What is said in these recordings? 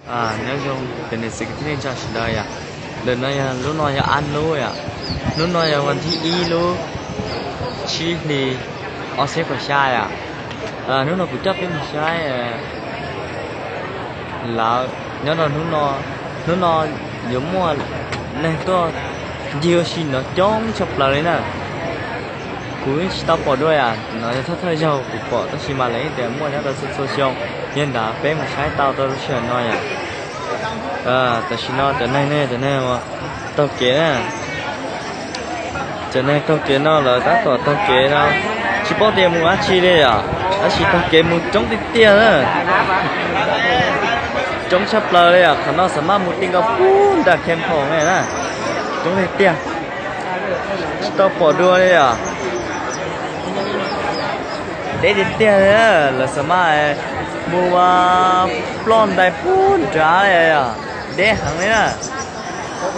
Nyob zoo cov niam txiv kwv tij neej tsa sawv daws yom. Ntawm no yog lub no yog ob hnub yom. Hnub no yog vas thib ib lub tsib hlis ob txhiab kaum xya yom. Hnub no kuv coj peb mus saib lawv nyob rau hnub no, hnub no yuav muaj neeg tuaj ncig ua si no coob tshaj plaws li na. Kuv tsis tau pom dua yom, no yog thawj thawj zaug kuv pom tab sis mas lawv yeej tias muaj nyob rau txhua txhua xyoo. Yog li ntawd peb mus saib tau rau lub sij hawm no yom. Tam sim no cov neeg ne, cov neeg taug kev na, cov neeg taug kev no lawv tab tom taug kev no, tsis paub tias mus dab tsi li yom, tab sis taug kev mus coob tiag tiag na. Coob tshaj plaws li yom, qhov no xav maj mus ti nkaus pub nram Khe Phoom ne na. Coob tiag tiag, tsis tau pom dua li yom. Deb tiag tiag li, lawv xav maj mus ploj ntais pub nrad li yom, deb heev li na.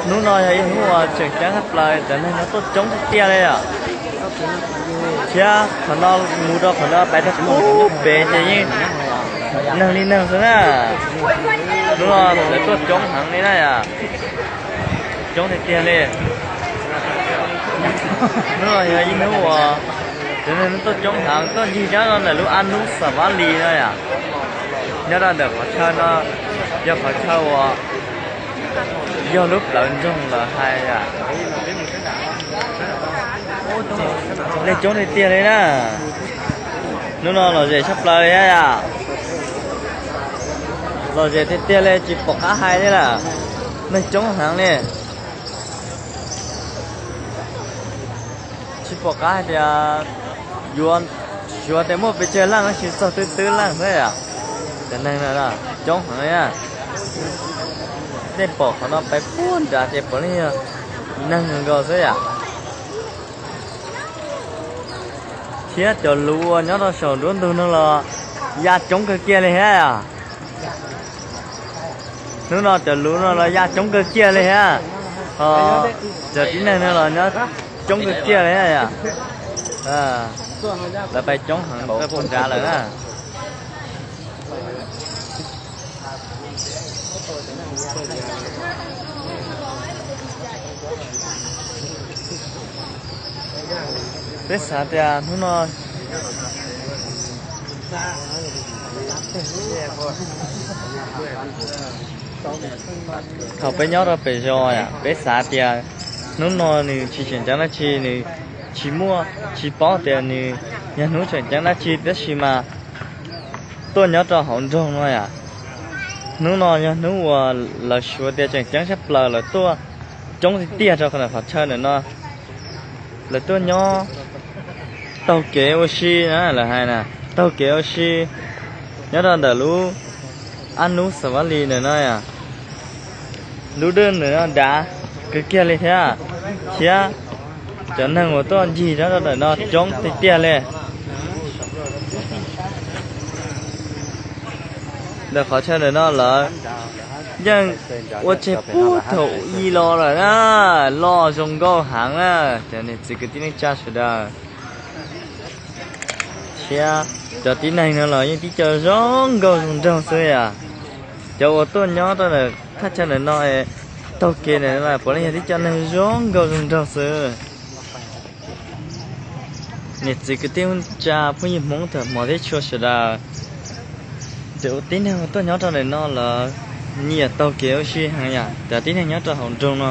Hnub no yog ib hnub uas tseem ceeb tshaj plaws, cov neeg no tuaj coob tiag tiag li yom. Thiab qhov no mus rau qhov no pais rau pub pem ces yeej neeg li neeg xwb na. Hnub no lawv tuaj coob heev li na yom, coob tiag tiag li. Hnub no yog ib hnub uas cov neeg tuaj coob heev, tuaj ncig nyob rau ntawm lub ab nub Xav Vab Lis no yom. Nyob rau ntawm qhov chaw no yog qhov chaw uas yog lub plawv ntsoog lawv hais yom. Neeg coob tiag tiag li na. Hnub no lom zem tshaj plaws li thiab yom. Lom zem tiag tiag li, tsis pom qab hais li lawm. Neeg coob heev li. Tsis pom qab hais tias yuav, xyuas tias muaj pes tsawg leej, tab sis txog twb twb leej xwb yom. Cov neeg no coob heev li na. Nej pom qhov no pais pub nrad ces puav leej yog neeg nkaus xwb yom. Thiab cov luv uas nyob rau saum nruab ntug no los ya coob kawg kiag li thiab yom. Hnub no cov luv no los ya coob kawg kiag li thiab. Cov tib neeg no los nyob coob kawg kiag li thiab yom. Lawv pais coob heev rau puag nrad lawm na. Peb xav tias hnub no thaum peb nyob rau pem zos, peb xav tias hnub no nws tsis tseem ceeb dab tsi, nws tsis muaj, tsis paub tias nws yog hnub tseem ceeb dab tsi, tab sis mas tuaj nyob rau hauv nroog no yom. Hnub no yog hnub uas lawv suav tias tseem ceeb tshaj plaws, lawv tuaj coob tiag tiag rau qhov chaw ntawm no. Lawv tuaj nyob taug kev ua si na, lawv hais na, taug kev ua si nyob rau ntawm lub ab nub Xav Vab Lis ntawm no yom. Lub dej ntawm no dav kawg kiag li thiab, thiab cov neeg uas tuaj ncig nyob rau ntawm no coob tiag tiag li. Ntawm qhov chaw ntawm no lawv yeej ua tseg puag thaum ub los lawm na, loj zoo nkauj heev na, cov niam txiv kwv tij neej tsa sawv daws. Thiab cov tib neeg no los yeej tib co zoo nkauj zoo nraug xwb yom. Cov uas tuaj nyob rau ntawm thaj chaw ntawm no taug kev ntawm no puav leej yog tib co neeg zoo nkauj zoo nraug xwb. Niam txiv kwv tij neej tsa phooj ywg Hmoob tag hmov thiab tshua sawv daws, cov tib neeg tuaj nyob rau ntawm no lawv nyiam taug kev ua si heev yom. Cov tib neeg nyob rau hauv nroog no,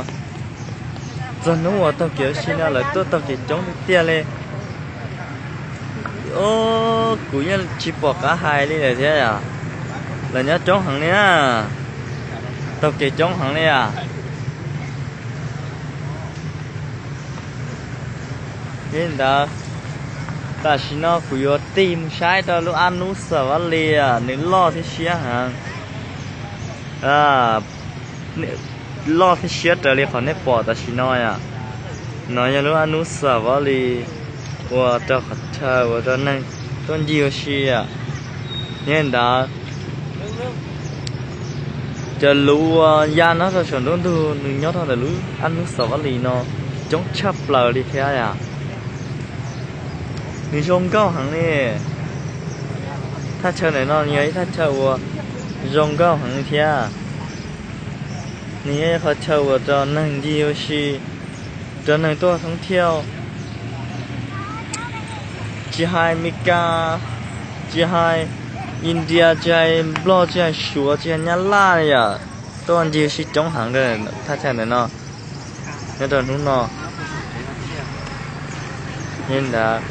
txog hnub uas taug kev ua si no lawv tuaj taug kev coob tiag tiag li. Kuv yeej tsis pom qab hais li lawm thiab yom. Lawv nyob coob heev li na, taug kev coob heev li yom. Li ntawd, tam sim no kuv yuav tig mus saib rau lub ab nub Xav Vab Lis, nws loj thiab siab heev. Loj thiab siab raws li qhov nej pom tam sim no yom. No yog lub ab nub Xav Vab Lis uas rau qhov chaw uas rau neeg tuaj ncig ua si yom. Yog li ntawd, cov luv uas ya nyob rau saum nruab ntug nws nyob rau ntawm lub ab nub Xav Vab Lis no coob tshaj plaws li thiab yom. Nws zoo nkauj heev li. Thaj chaw ntawm no yog ib thaj chaw uas zoo nkauj heev li thiab. Nws yog qhov chaw uas rau neeg ncig ua si, rau neeg tuaj thoob thiaj, tsis hais Meskas, tsis hais India, tsis hais Nplog, tsis hais Suav, tsis hais Nyab Laj yom, tuaj ncig ua si coob heev rau thaj chaw ntawm no nyob rau hnub no. Li ntawd,